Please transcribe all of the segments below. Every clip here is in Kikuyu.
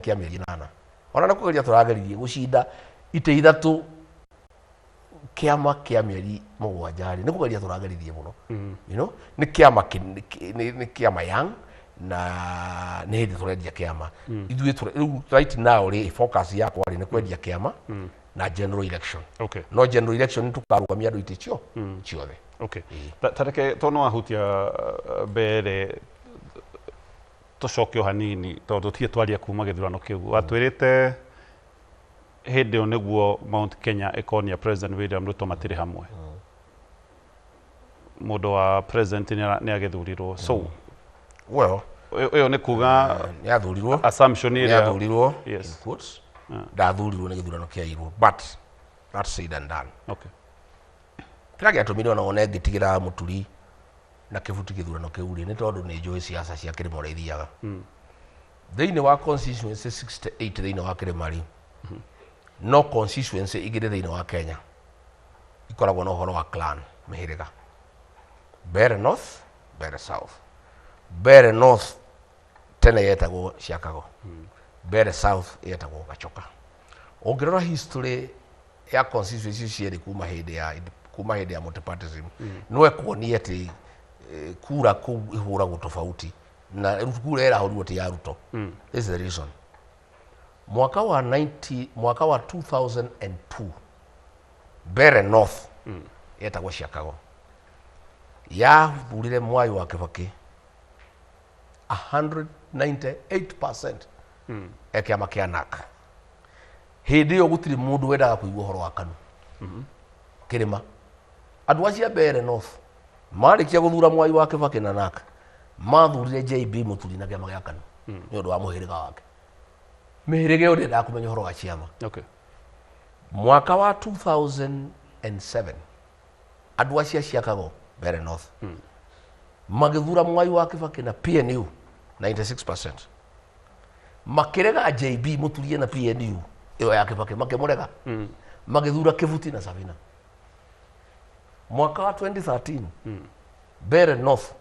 Kĩa mĩeri 8 ona nĩ kũgeria tũrageririe gũcinda itĩ ithatũ kĩama kĩa mĩeri 7 rĩ, nĩ kũgeria tũrageririe mũno. Nĩ kĩama nĩ kĩama young na nĩ hĩndĩ tũrendia kĩama ithuĩ. Rĩu right now rĩ, focus yakwa rĩ, nĩ kwendia kĩama na general election. No general election nĩ tũkarũgamia andũ itĩ cio ciothe. Okay. Ta reke tondũ nĩ wahutia mbere, tũcoke o hanini tondũ tũtirĩ twaria kuma gĩthurano kĩu. Watwĩrĩte hĩndĩ ĩyo nĩguo Mount Kenya ĩkonia President William Ruto matirĩ hamwe. Mũndũ wa president nĩ agĩthurirwo, so well, ĩyo nĩ kuga nĩ athurirwo. Assumption nĩ ĩrĩa athurirwo, Yes. in quotes, ndathurirwo nĩ gĩthurano kĩairwo, but that's said and done. Kĩrĩa gĩatũmire ona wone ngĩtigĩra Mũturi na Kĩbuti gĩthurano kĩu rĩ, nĩ tondũ nĩ njũĩ ciaca cia kĩrĩma ũrĩa ithiaga. Thĩinĩ wa constituency 68 thĩinĩ wa kĩrĩma rĩ, no constituency igĩrĩ thĩinĩ wa Kenya ikoragwo na ũhoro wa clan, mĩhĩrĩga: Mbeere North, Mbeere South. Mbeere North tene yetagwo Ciakago, Mbeere South yetagwo Gachoka. Ũngĩrora history ya constituency cierĩ kuma hĩndĩ ya multipartyism, no ekuonie atĩ kura kũu ihũragwo tofauti na kura ĩrahũrirwo ti ya Ruto. This is the reason. Mwaka wa 90, mwaka wa 2002, Mbeere North yetagwo Ciakago yathurire Mwai wa Kibaki 198% e kĩama kĩa NARC. Hĩndĩ ĩyo gũtirĩ mũndũ wendaga kũigua ũhoro wa KANU kĩrĩma. Andũ acio a Mbeere North marĩkia gũthura Mwai wa Kibaki na NARC, mathurire JB Mũturi na kĩama gĩa KANU nĩ ũndũ wa mũhĩrĩga wake. Mĩhĩrĩga ĩyo ndĩendaga kũmenya ũhoro wa ciama. Mwaka wa 2007, andũ acio a Ciakago, Mbeere North, magĩthura Mwai wa Kibaki na PNU 96%, makĩrega JB Mũturie na PNU ĩyo ya Kibaki, makĩmũrega, magĩthura Kĩbuti na Sabina. Mwaka wa 2013, Mbeere North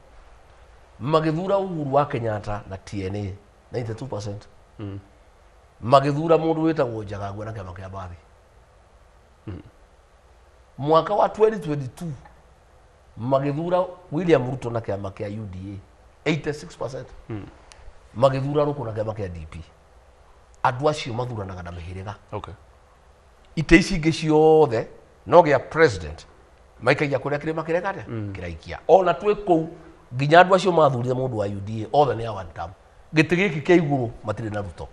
magĩthura Uhuru wa Kenyatta na TNA 92%, magĩthura mũndũ wĩtagwo Njagagua na kĩama kĩa Mbathi. Mwaka wa 2022, magĩthura William Ruto na kĩama kĩa UDA 86%, magĩthura Rũkũ na kĩama kĩa DP. Andũ acio mathuranaga na mĩhĩrĩga. Itĩ ici ingĩ ciothe no gĩa president maikagia kũrĩa kĩrĩma kĩreka atĩa, kĩraikia. Ona twĩ kũu nginya andũ acio mathurire mũndũ wa UDA othe nĩ a one term. Gĩtĩ gĩkĩ kĩa igũrũ matirĩ na Ruto.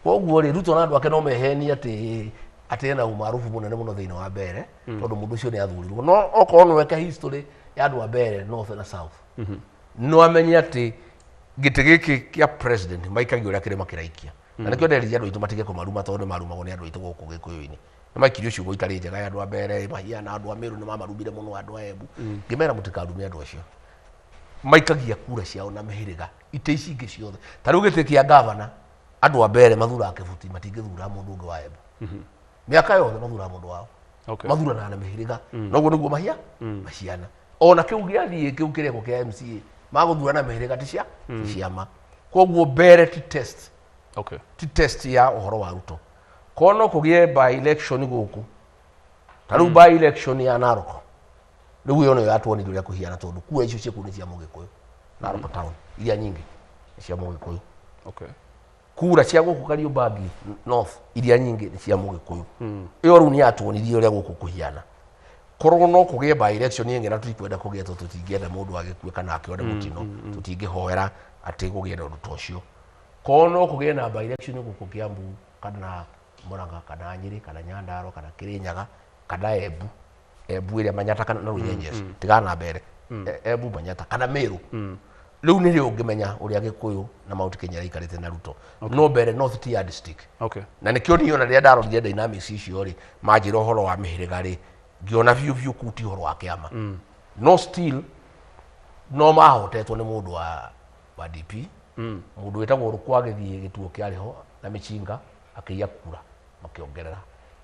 Koguo rĩ, Ruto na andũ ake no mehenie atĩ ena umaarufu mũnene mũno thĩinĩ wa Mbeere tondũ mũndũ ũcio nĩ athurirwo. No okorwo no eke history ya andũ a Mbeere North na South, no amenye atĩ gĩtĩ gĩkĩ kĩa president maikagia ũrĩa kĩrĩma kĩraikia. Na nĩkĩo nderire andũ aitũ matige kũmaruma tondũ nĩ marumagwo nĩ andũ aitũ gũkũ Gĩkũyũ-inĩ. Nĩ maikirio ciugo itarĩ njega ya andũ a Mbeere mahiana, andũ a Meru nĩ mamarumire mũno, andũ a Embu. Ngĩmera mũtikarume andũ acio, maikagia kura ciao na mĩhĩrĩga. Itĩ ici ingĩ ciothe, ta rĩu gĩtĩ kĩa gavana, andũ a Mbeere mathuraga Kĩbuti, matingĩthura mũndũ ũngĩ wa Embu. Mĩaka yothe mathuraga mũndũ wao. Mathuranaga na mĩhĩrĩga, noguo nĩguo mahia maciana. Ona kĩu gĩathiĩ kĩu kĩreko kĩa MCA magũthura na mĩhĩrĩga, ti cia ti ciama. Koguo Mbeere ti test, ti test ya ũhoro wa Ruto. Korwo no kũgĩe by election gũkũ, ta rĩu by election ya Narok, rĩu ĩyo nĩyo yatuonirie ũrĩa kũhiana, tondũ kura icio ciĩ kũu nĩ cia Mũgĩkũyũ. Narok town iria nyingĩ nĩ cia Mũgĩkũyũ. Kura cia gũkũ Kariobangi North iria nyingĩ nĩ cia Mũgĩkũyũ. Ĩyo rĩu nĩ yatuonirie ũrĩa gũkũ kũhiana. Korwo no kũgĩe by election ĩngĩ, na tũtikwenda kũgĩe tondũ tũtingĩenda mũndũ agĩkue kana akĩone mũtino, tũtingĩhoera atĩ kũgĩe na ũndũ ta ũcio. Korwo no kũgĩe na by election gũkũ Kiambu kana Murang'a kana Nyĩrĩ kana Nyandarua kana Kĩrĩnyaga kana Embu, Embu ĩrĩa Manyata kana na Runyenjes, tigana na Mbeere, Embu, Manyata kana Meru, rĩu nĩrĩo ũngĩmenya ũrĩa Gĩkũyũ na Mount Kenya ĩikarĩte na Ruto. No Mbeere North ti yardstick. Na nĩkĩo niĩ ona rĩrĩa ndarorire dynamics icio rĩ, manjĩra ũhoro wa mĩhĩrĩga rĩ, ngĩona biũ biũ kũu ti ũhoro wa kĩama. No still no mahotetwo nĩ mũndũ wa DP, mũndũ wĩtagwo Rũkũ, agĩthiĩ gĩtuo kĩarĩ ho na mĩcinga akĩiya kura, makĩongerera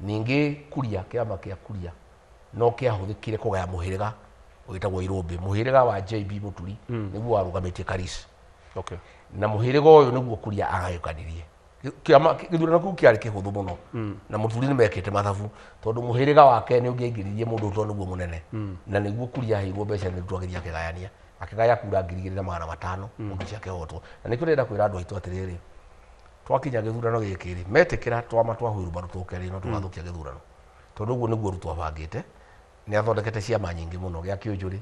ningĩ kuria. Kĩama kĩa kuria no kĩahũthĩkire kũgaya mũhĩrĩga wĩtagwo Irũmbĩ. Mũhĩrĩga wa JB Mũturi nĩguo warũgamĩtie Karis. Na mũhĩrĩga ũyũ nĩguo kuria agayũkanirie. Kĩama gĩthurano kĩu kĩarĩ kĩhũthũ mũno na Mũturi nĩ mekĩte mathabu tondũ mũhĩrĩga wake nĩ ũngĩaingĩririe mũndũ tondũ nĩguo mũnene na nĩguo Kuria aheirwo mbeca nĩ Ruto agĩthiĩ akĩgayania, akĩgaya kura 2500 mũndũ ũcio akĩhotwo. Na nĩkĩo ndĩrenda kwĩra andũ aitũ atĩrĩrĩ, twakinya gĩthurano gĩkĩ rĩ, metĩkĩra twama twa wheelbarrow tũke rĩ, no tũgathũkia gĩthurano tondũ ũguo nĩguo Ruto abangĩte. Nĩ athondekete ciama nyingĩ mũno, gĩa Kĩũnjũrĩ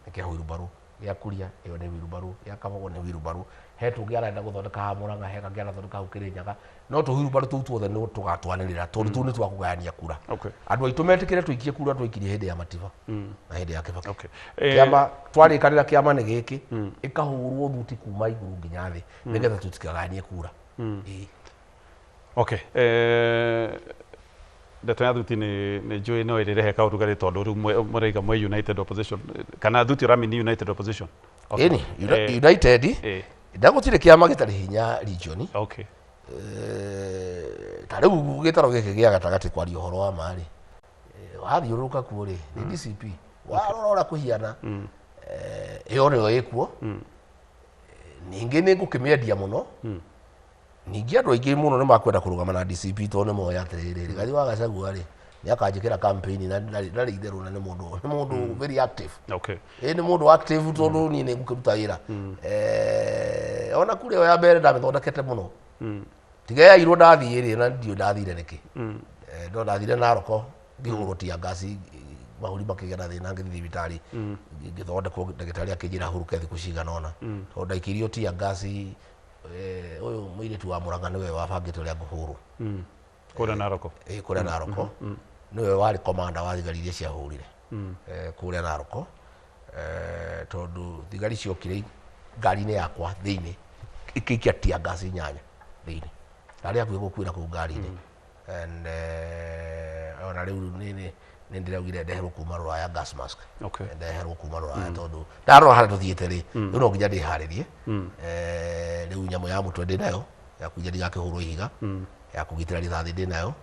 nĩ kĩa wheelbarrow, gĩa Kuria ĩyo nĩ wheelbarrow, gĩa Kabogo nĩ wheelbarrow, he tũngĩ arenda gũthondeka haha Murang'a, he kangĩ arathondeka hau Kĩrĩnyaga, no tũ wheelbarrow tũu tuothe nĩ tũgatwanĩrĩra tondũ tũu nĩ twa kũgayania kura. Andũ aitũ metĩkĩre tũikie kura twaikirie hĩndĩ ya Matiba na hĩndĩ ya Kibaki. Kĩama twarĩkanĩra kĩama nĩ gĩkĩ, ĩkahũrwo thuti kuma igũrũ nginya thĩ nĩgetha tũtikagayanie kura. Ĩĩ. Okay. Ndeto ya thuti nĩ njũĩ no ĩrĩrehe kaũrugarĩ tondũ rĩu mũraiga mwe United Opposition kana thuti ũramini United Opposition. Okay. Ĩni, United na gũtirĩ kĩama gĩtarĩ hinya region. Ta rĩu gĩtaro gĩkĩ gĩa gatagatĩ kwaria ũhoro wa ma rĩ, wathiũrũrũka kuo rĩ, nĩ DCP. Warora ũrĩa kũhiana, ĩyo nĩyo ĩkuo. Ningĩ nĩ ngũkĩmĩendia mũno. Ningĩ andũ aingĩ mũno nĩ makwenda kũrũgama na DCP tondũ nĩ moĩ atĩrĩrĩ, Rigathi wa Gachagua rĩ, nĩ akanjĩkĩra campaign na ndarĩ itherũ na nĩ mũndũ very active. Ĩ nĩ mũndũ active tondũ niĩ nĩ ngũkĩruta wĩra. Ona kura ĩyo ya mbere ndamĩthondekete mũno. Tiga yairwo ndathiĩ rĩ, na ndiũĩ ndathire nĩkĩ. No ndathire Naroko ngĩhũrwo tear gas, mahũri makĩgĩa na thĩna ngĩthiĩ thibitarĩ ngĩthondekwo, ndagĩtarĩ akĩnjĩra hurũke thikũ cigana ũna. Tondũ ndaikĩirio tear gas, ũyũ mũirĩtu wa Murang'a nĩwe wabangĩte ũrĩa ngũhũrwo. Kũrĩa Naroko. Ĩ, kũrĩa Naroko. Nĩwe warĩ commander wa thigari iria ciahũrire. Kũrĩa Naroko. Tondũ thigari ciokire ngari-inĩ yakwa thĩinĩ, ikĩikia tear gas 8 thĩinĩ. Ndarĩ hakuhĩ gũkuĩra kũu ngari-inĩ. And ona rĩu nĩ ndĩraugire ndeherwo kuma Rũraya gas mask. Ndeherwo kuma Rũraya tondũ ndarora harĩa tũthiĩte rĩ, rĩu no nginya ndĩharĩrie. Rĩu nyamũ ya mũtwe ndĩ nayo, ya kũiya ndigakĩhũrwo ihiga, ya kũgitĩra rithathi ndĩ nayo.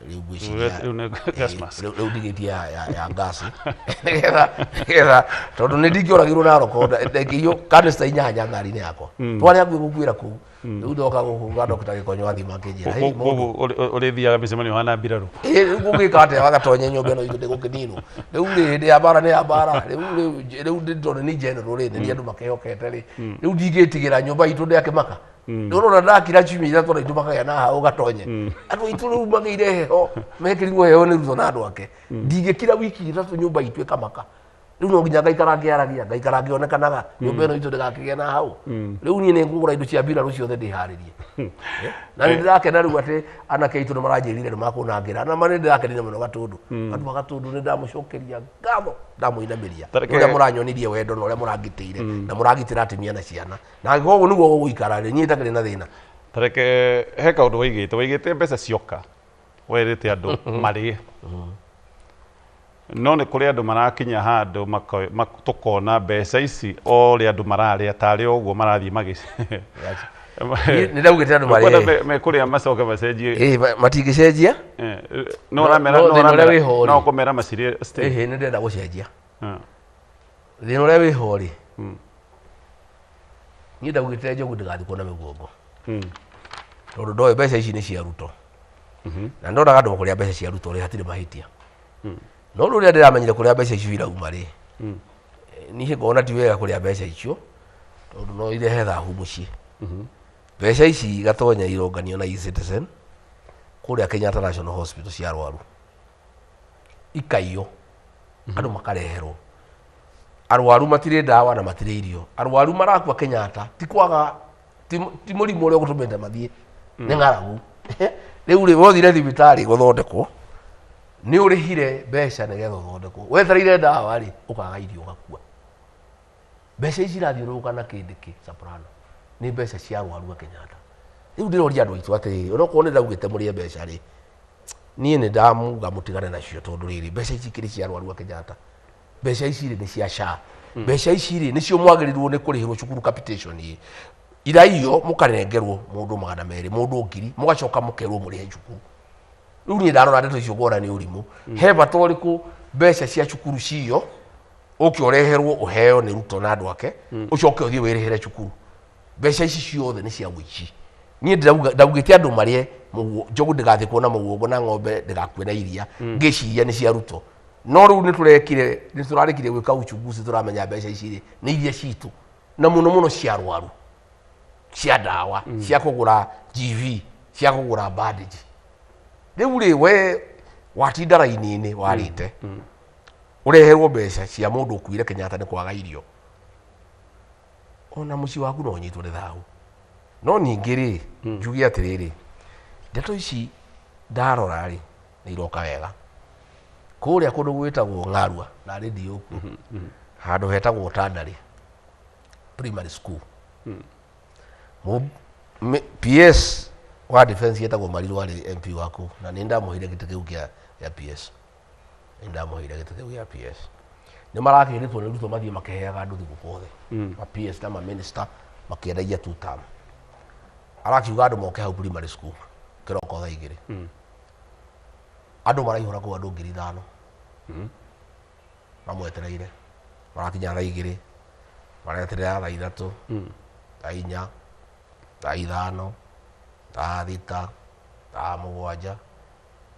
Rĩu ngwĩciria Rĩu nĩ gas mask. Rĩu ndigĩtie ya gas. Nĩgetha tondũ nĩ ndingĩoragirwo Naroko, ndaikĩirio canister 8 ngari-inĩ yakwa. Twarĩ hakuhĩ gũkuĩra kũu. Rĩu ndoka gũkũ ga Dr. Gĩkonyo athima akĩnjĩra, "Hey, mũndũ." Koguo ũrĩthiaga mĩcemanio hana mbirarũ. Ĩ, rĩu ngũgĩka atĩa wagatonye nyũmba ĩno itũ ndĩgũkĩninwo. Rĩu rĩ, hĩndĩ ya mbara nĩ ya mbara. Rĩu rĩ, tondũ nĩ general rĩ, nĩ niĩ andũ makĩhokete rĩ. Rĩu ndingĩtigĩra nyũmba itũ ndĩakĩmaka. Rĩu ũrona ndakira ciumia ithatũ na itũ makagĩa na hau gatonye. Andũ aitũ rĩu magĩire heho, mekĩrirwo heho nĩ Ruto na andũ ake. Ndingĩkira wiki ithatũ nyũmba itũ ĩkamaka. Rĩu no nginya ngaikara ngĩaragia, ngaikara ngĩonekanaga, nyũmba ĩno itũ ndĩgakĩgĩa na hau. Rĩu niĩ nĩ ngũgũra indo cia mbirarũ ciothe ndĩharĩrie. Na nĩ ndĩrakena rĩu atĩ anake aitũ nĩ maranjĩrire nĩ makũnangĩra. Na ma nĩ ndĩrakenire mũno Gatũndũ. Andũ a Gatũndũ nĩ ndamũcokeria ngatho, ndamũinamĩria. Tareke Ũrĩa mũranyonirie wendo na ũrĩa mũrangitĩire na mũragitĩra atumia na ciana. Na angĩkorwo ũguo nĩguo gũgũikara rĩ, niĩ itakĩrĩ na thĩna. Tareke he kaũndũ waigĩte, waigĩte mbeca cioka werĩte andũ marĩe. No nĩ kũrĩ andũ marakinya handũ tũkona mbeca ici o ũrĩa andũ mararĩa tarĩ o ũguo marathiĩ magĩ Nĩ ndaugĩte andũ Ũkwenda marĩe. mekũrĩa macoke macenjie. Ĩ, matingĩcenjia. No ũramera, No no thĩna ũrĩa ũramera, wĩho rĩ. no ũkũmera macirĩe still. Ĩhĩ, nĩ ndĩrenda gũcenjia. Thĩna ũrĩa wĩho rĩ. Niĩ ndaugĩte Njogu ndĩgathikwo na mĩguongo. Tondũ ndoĩ mbeca ici nĩ cia Ruto. Na ndonaga andũ kũrĩa mbeca cia Ruto rĩ, hatirĩ mahĩtia. No rĩu rĩrĩa ndĩramenyire kũrĩa mbeca icio irauma rĩ, niĩ ngona ti wega kũrĩa mbeca icio, tondũ no irehe thahu mũciĩ. Mbeca ici igatonya ironganio na eCitizen kũrĩa Kenyatta National Hospital cia arwaru. Ikaiywo, andũ makareherwo. Arwaru matirĩ ndawa na matirĩ irio. Arwaru marakua Kenyatta, ti kwaga, ti mũrimũ ũrĩa ũgũtũmĩte mathiĩ, nĩ ng'aragu. Rĩu rĩ, wothire thibitarĩ gũthondekwo, nĩ ũrĩhire mbeca nĩgetha ũthondekwo. Wetereire ndawa rĩ, ũkaga irio ũgakua. Mbeca ici irathiũrũrũka na kĩndĩ kĩ Soprano, nĩ mbeca cia arwaru a Kenyatta. Rĩu ndĩroria andũ aitũ atĩrĩrĩ, onokorwo nĩ ndaugĩte mũrĩe mbeca rĩ, niĩ nĩ ndamuga mũtigane nacio tondũ rĩrĩ, mbeca ici ikĩrĩ cia arwaru a Kenyatta. Mbeca ici rĩ nĩ cia SHA. Mbeca ici rĩ nĩcio mwagĩrĩirwo nĩ kũrĩhĩrwo cukuru capitation ĩ. Iraiyo mũkanengerwo mũndũ 200, mũndũ 1000, mũgacoka mũkerwo mũrĩhe cukuru. Rĩu niĩ ndarora ndeto icio ngona nĩ ũrimũ. He bata ũrĩkũ mbeca cia cukuru ciyo, ũke ũreherwo ũheo nĩ Ruto na andũ ake, ũcoke ũthiĩ wĩrĩhĩre cukuru. Mbeca ici ciothe nĩ cia ũici. Niĩ ndaugĩte andũ marĩe njogu ndĩgathiĩ kuona mũguongo na ng'ombe ndĩgakue na iria, ngĩciria nĩ cia Ruto. No rĩu nĩ tũrekire, nĩ tũrarĩkirie gwĩka uchunguzi, tũramenya mbeca ici rĩ nĩ iria citũ, na mũno mũno cia arwaru, cia ndawa, cia kũgũra GV, cia kũgũra bandage. Rĩu rĩ, we watinda raini-inĩ warĩte ũreherwo mbeca cia mũndũ ũkuire Kenyatta nĩ kwaga irio, ona mũciĩ waku no ũnyitwo nĩ thahu. No ningĩ rĩ, njuge atĩrĩrĩ, ndeto ici ndarora rĩ, nĩ iroka wega. Kũrĩa kũndũ gwĩtagwo Ng'arua na rĩndiũ kuo, handũ hetagwo Tandari Primary School, PS wa defense yetagwo Mariru arĩ MP waku, na nĩ ndamũheire gĩtĩ kĩu kĩa PS, nĩ ndamũheire gĩtĩ kĩu gĩa PS. Nĩ marakĩrĩtwo nĩ Ruto mathiĩ makĩheaga andũ thigũkũ othe, ma PS na ma minister makĩendagia two term. Arakiuga andũ moke hau primary school kĩroko thaa 2. Andũ maraihũra kũu, andũ 5,000 mamwetereire. Marakinya thaa 2, mareterera thaa 3, thaa 4, thaa 5, thaa 6, thaa 7,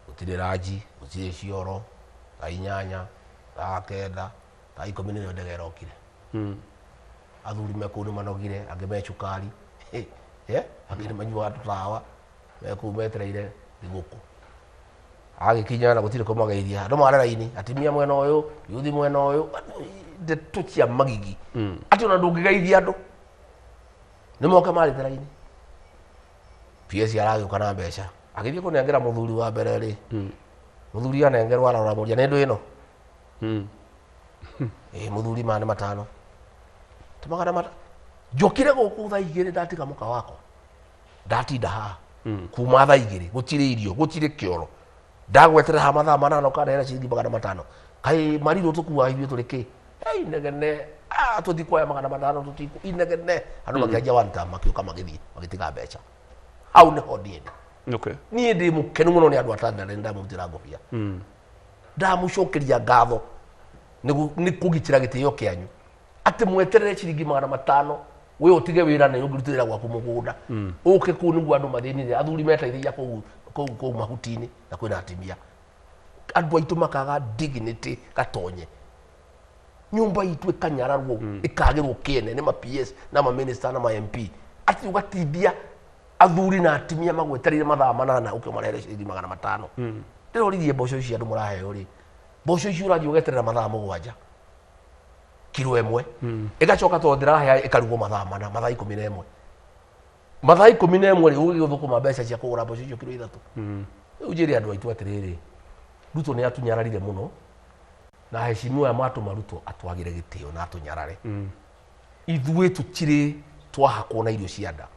gũtirĩ ranji, gũtirĩ cioro. Thaa 8, thaa 9, thaa 10 nĩrĩo ndege ĩrokire. Athuri me kũu nĩ manogire, angĩ me cukari, angĩ nĩ manyuaga tũtawa, me kũu metereire thigũkũ. Agĩkinya na gũtirĩ kũmageithia, andũ mare raini, atumia mwena ũyũ, yuthi mwena ũyũ, ndeto cia magigi, atĩ ona ndũngĩgeithia andũ, nĩ moke marĩte raini. PS aragĩũka na mbeca, agĩthiĩ kũnengera mũthuri wa mbere rĩ, mũthuri anengerwo arora mũria nĩ ndũ ĩno. Ĩ mũthuri, maya nĩ matano ti magana mata. Njokire gũkũ thaa 2, ndatiga mũka wakwa, ndatinda haha kuma thaa 2, gũtirĩ irio, gũtirĩ kĩoro, ndagweterera haha mathaa 8, ũkanehera ciringi 500. Kaĩ marirũ tũkuaga ithuĩ tũrĩ kĩ? Hey, inegene, tũtikuoya 500, tũtiku inegene. Andũ makĩanjia one time, makĩũka magĩthiĩ magĩtiga mbeca hau. Nĩho niĩ ndĩ. Niĩ ndĩ mũkenu mũno nĩ andũ a Tanzania, ndamũrutĩra ngũbia, ndamũcokeria ngatho nĩ kũgitĩra gĩtĩo kĩanyu, atĩ mweterere ciringi 500, we ũtige wĩra na ũngĩrutĩra gwaku mũgũnda ũke kũu nĩguo andũ mathĩnire. Athuri meteithagia kũu kũu kũu mahuti-inĩ, na kwĩna atimia. Andũ aitũ makaga dignity gatonye, nyũmba itũ ĩkanyararwo, ĩkagĩrwo kĩene nĩ ma PS na ma minister na ma MP, atĩ ũgatindia athuri na atimia magwetereire mathaa 8 ũkĩmarehere ciringi 500. Ndĩroririe mboco ici andũ mũraheo rĩ, mboco ici ũrathiĩ ũgeterera mathaa 7 kiro 1, ĩgacoka tondũ ndĩrahea ĩkarugwo mathaa 4, mathaa 11. Mathaa 11 rĩ, ũgĩgĩthũkũma mbeca cia kũgũra mboco icio kiro 3. Rĩu njĩre andũ aitũ atĩrĩrĩ, Ruto nĩ atunyararire mũno, na heshimiwa aya matũma Ruto atwagĩre gĩtĩo na atũnyarare. Ithuĩ tũtirĩ twahakwo na irio cia nda.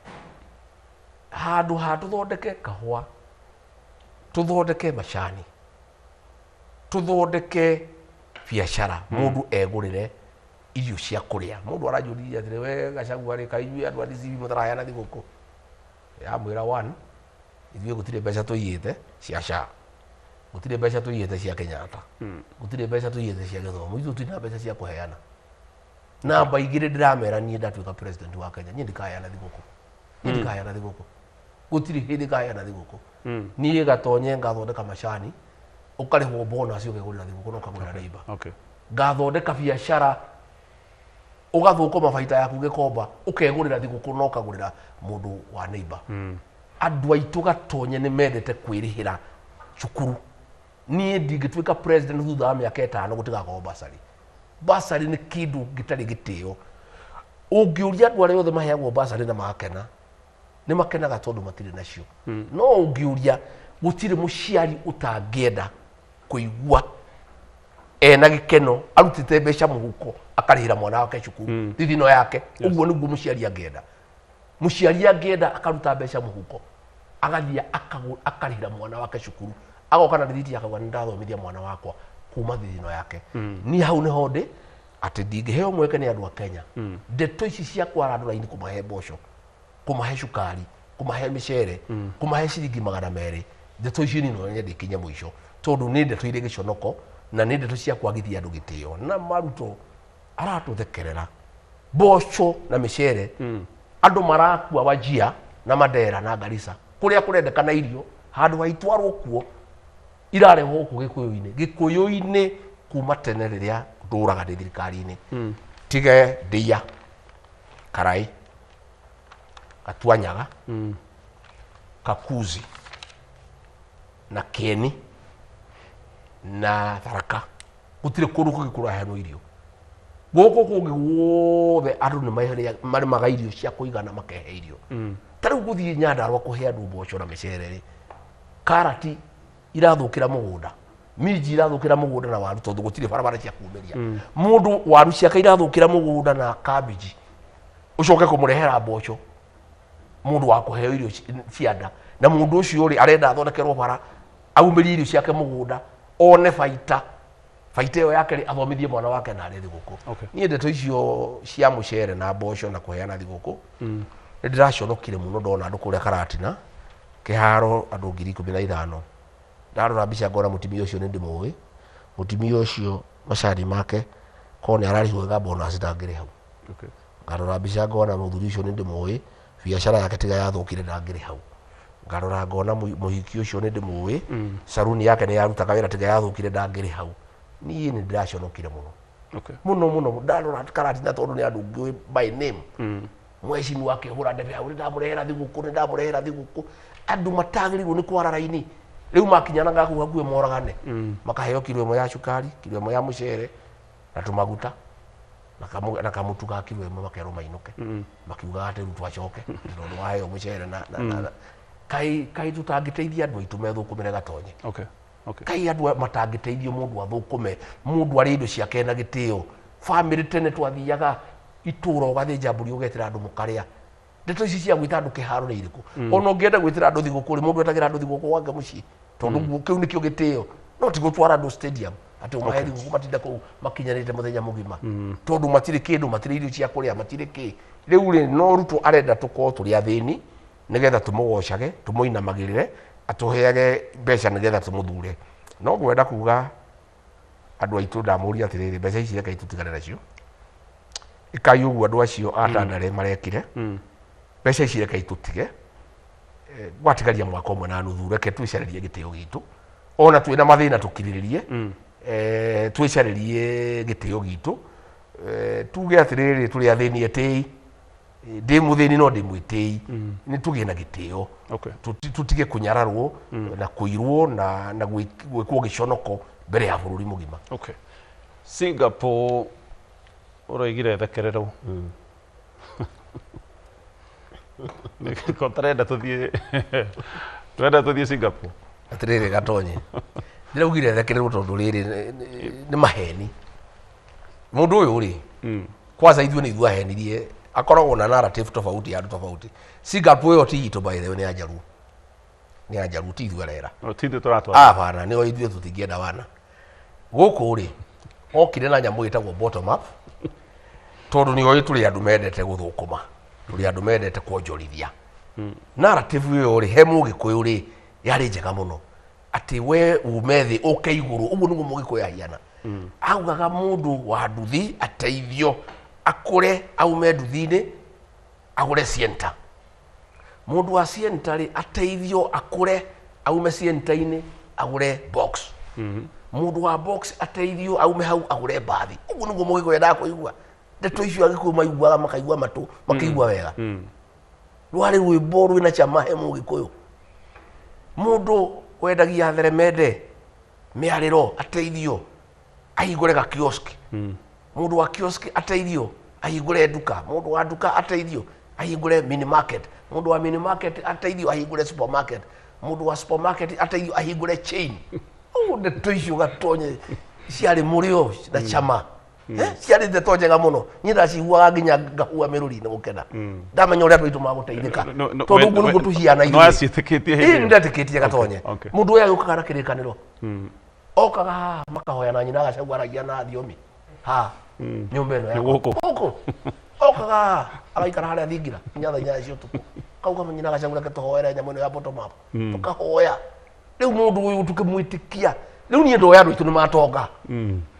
Handũ ha tũthondeke kahũa, tũthondeke macani, tũthondeke biacara, mũndũ egũrĩre irio cia kũrĩa. Mũndũ aranjũririe atĩrĩ, we Gachagua rĩ, kaĩ inyuĩ andũ a DCP mũtaraheana thigũkũ? Yamwĩra one, ithuĩ gũtirĩ mbeca tũiyĩte cia SHA, gũtirĩ mbeca tũiyĩte cia Kenyatta, gũtirĩ mbeca tũiyĩte cia gĩthomo. Ithuĩ tũtirĩ na mbeca cia kũheana. Namba 2, ndĩramera niĩ ndatuĩka president wa Kenya, niĩ ndikaheana thigũkũ, niĩ ndikaheana thigũkũ, gũtirĩ hĩndĩ ngaheana thigũkũ. Niĩ gatonye ngathondeka macani, ũkarĩhwo bonus, ũkegũrĩra thigũkũ na ũkagũrĩra neighbor. Ngathondeka biacara, ũgathũkũma baita yaku gĩkomba, ũkegũrĩra thigũkũ na ũkagũrĩra mũndũ wa neighbor. Andũ aitũ gatonye nĩ mendete kwĩrĩhĩra cukuru. Niĩ ndingĩtuĩka president thutha wa mĩaka 5 gũtigakorwo basarĩ. Basarĩ nĩ kĩndũ gĩtarĩ gĩtĩo. Ũngĩũria andũ arĩa othe maheagwo basarĩ na magakena, nĩ makenaga tondũ matirĩ nacio. No ũngĩũria, gũtirĩ mũciari ũtangĩenda kũigua ena gĩkeno arutĩte mbeca mũhuko akarĩhĩra mwana wake cukuru thithino yake. Ũguo nĩguo mũciari angĩenda. Mũciari angĩenda akaruta mbeca mũhuko, agathiĩ akarĩhĩra mwana wake cukuru, agoka na rithiti, akauga nĩ ndathomithia mwana wakwa kuma thithino yake. Niĩ hau nĩho ndĩ, atĩ ndingĩheo mweke nĩ andũ a Kenya, ndeto ici cia kwara andũ raini kũmahe mboco, kũmahe cukari, kũmahe mĩcere, kũmahe ciringi 200, ndeto icio niĩ no nyende ikinye mũico, tondũ nĩ ndeto irĩ gĩconoko na nĩ ndeto cia kwagithia andũ gĩtĩo. Na maruto aratũthekerera mboco na mĩcere, andũ marakua Wajia. Na Mandera na Garissa kũrĩa kũrendekana irio handũ ha itwarwo kuo irarehwo gũkũ Gĩkũyũ-inĩ. Gĩkũyũ-inĩ kuma tene rĩrĩa ndũraga ndĩ thirikari-inĩ, tige ndia Karai, Gatuanyaga, Kakuzi na Kieni na Tharaka, gũtirĩ kũndũ kũngĩ kũraheanwo irio. Gũkũ kũngĩ guothe andũ nĩ marĩmaga irio cia kũigana makehe irio. Ta rĩu gũthiĩ Nyandarũa kũhe andũ mboco na mĩcere rĩ, karati irathũkĩra mũgũnda, minji irathũkĩra mũgũnda na waru, tondũ gũtirĩ barabara cia kumĩria mũndũ. Waru ciake irathũkĩra mũgũnda na kambĩnji, ũcoke kũmũrehera mboco, mũndũ wa kũheo irio cia nda. Na mũndũ ũcio rĩ, arenda athondekerwo bara aumĩrie irio ciake mũgũnda, one baita, baita ĩyo yake rĩ, athomithie mwana wake na arĩe thigũkũ. Niĩ ndeto icio cia mũcere na mboco na kũheana thigũkũ, nĩ ndĩraconokire mũno ndona andũ kũrĩa Karatina kĩharo, andũ 15,000. Ndarora mbica ngona mũtumia ũcio nĩ ndĩmũĩ. Mũtumia ũcio macani make korwo nĩ ararĩhwo wega bonus ndangĩrĩ hau. Ngarora mbica ngona mũthuri ũcio nĩ ndĩmũĩ, biacara yake tiga yathũkire ndangĩrĩ hau. Ngarora ngona mũhiki ũcio nĩ ndĩmũĩ, saruni yake nĩ yarutaga wĩra, tiga yathũkire ndangĩrĩ hau. Niĩ nĩ ndĩraconokire mũno mũno mũno ndarora Karatina, tondũ nĩ andũ ngĩũĩ by name. Mheshimiwa akĩhũra ndebe hau, nĩ ndamũrehera thigũkũ, nĩ ndamũrehera thigũkũ. Andũ matagĩrĩirwo nĩ kwara raini rĩu makinyanaga kũu hakuhĩ moragane, makaheo kiro ĩmwe ya cukari, kiro ĩmwe ya mũcere na tũmaguta na kamũtu ga kiro ĩmwe, makerwo mainũke makiugaga atĩ rĩu twacoke tondũ waheo mũcere na kai tũtangĩteithia andũ aitũ methũkũmĩre gatonye. Kai andũ matangĩteithio, mũndũ athũkũme, mũndũ arĩ indo ciake na gĩtĩo bamĩrĩ. Tene twathiaga itũra ũgathĩnja mbũri, ũgetĩra andũ mũkarĩa. Ndeto ici cia gwĩta andũ kĩharo nĩ irĩkũ? Ona ũngĩenda gwĩtĩra andũ thigũkũ rĩ, mũndũ etagĩra andũ thigũkũ gwake mũciĩ, tondũ kĩu nĩkĩo gĩtĩo, no ti gũtwara andũ stadium atĩ ũmahe thigũkũ matinda kũu makinyanĩte mũthenya mũgima, tondũ matirĩ kĩndũ, matirĩ irio cia kũrĩa, matirĩ kĩ. Rĩu rĩ, no Ruto arenda tũkorwo tũrĩ athĩni nĩgetha tũmũgocage, tũmũinamagĩrĩre, atũheage mbeca nĩgetha tũmũthure. No ngwenda kuga andũ aitũ, ndamũria atĩrĩrĩ, mbeca ici rekei tũtigane nacio. Ĩkai ũguo andũ acio a Tandare marekire. Mbeca ici rekei tũtige. Gwatigaria mwaka ũmwe na nuthu, reke twĩcarĩrie gĩtĩo gitũ. Ona twĩna mathĩna tũkirĩrĩrie, twĩcarĩrie gĩtĩo gitũ. Tuge atĩrĩrĩ, tũrĩ athĩni etĩi. Ndĩ mũthĩni no ndĩ mwĩtĩi, nĩ tũgĩe na gĩtĩo. Tũtige kũnyararwo na kũirwo na gwĩkwo gĩconoko mbere ya bũrũri mũgima. Okay. Singapore ũroigire thekererwo. Ko tarenda tũthiĩ, tũrenda tũthiĩ Singapore. Atĩrĩrĩ gatonye, ndĩraugire thekererwo tondũ rĩrĩ nĩ maheni. Mũndũ ũyũ rĩ, kwanza ithuĩ nĩ ithuĩ ahenirie. Akoragwo na narrative tofauti ya andũ tofauti. Singapore ĩyo ti itũ, by the way, nĩ ya Njaruo, nĩ ya Njaruo, ti ithuĩ arera. O, ti ithuĩ tũratwara. Abana nĩo ithuĩ tũtingĩenda wana gũkũ rĩ. Okire na nyamũ ĩtagwo bottom up, tondũ nĩ oĩ tũrĩ andũ mendete gũthũkũma, tũrĩ andũ mendete kuonjorithia. Narrative ĩyo rĩ, he mũgĩkũyũ rĩ, yarĩ njega mũno, atĩ we ume thĩ ũke igũrũ. Ũguo nĩguo mũgĩkũyũ ahiana. Augaga mũndũ wa nduthi ateithio akũre, aume nduthi-inĩ agũre sienta. Mũndũ wa sienta rĩ, ateithio akũre, aume sienta-inĩ agũre box. Mũndũ wa box ateithio aume hau agũre mbathi. Ũguo nĩguo mũgĩkũyũ endaga kũigua ndeto icio. Agĩkũyũ maiguaga makaigua matũ makĩigua wega. Rwarĩ rwĩmbo rwĩna chama he mũgĩkũyũ. Mũndũ wendagia theremende mĩarĩro ateithio ahingũre ga kiosk. Mũndũ wa kiosk ateithio ahingũre nduka. Mũndũ wa nduka ateithio ahingũre mini market. Mũndũ wa mini market ateithio ahingũre supermarket. Mũndũ wa supermarket ateithio ahingũre chain. Ũguo ndeto icio gatonye ciarĩ mũrĩo na chama. Ciarĩ ndeto njega mũno. Niĩ ndaciguaga nginya ngahua mĩrũri-inĩ gũkena ndamenya ũrĩa andũ aitũ magũteithĩka, tondũ ũguo nĩguo tũhiana No ithuĩ. Aciĩtĩkĩtie hĩndĩ Ĩĩ, ĩyo? nĩndetĩkĩtie gatonye. Mũndũ ũyũ agĩũkaga na kĩrĩkanĩro, okaga haha makahoya na nyina agacagũaragia na thiomi haha nyũmba ĩno yakwa. Gũkũ. Gũkũ okaga haha agaikara harĩa thingira nginya thaa 8 cia ũtukũ, kauga nyina agacagũra ke tũhoere nyamũ ĩno ya bottom up, tũkahoya. Rĩu mũndũ ũyũ tũkĩmwĩtĩkia. Rĩu niĩ ndoĩ andũ aitũ nĩ matonga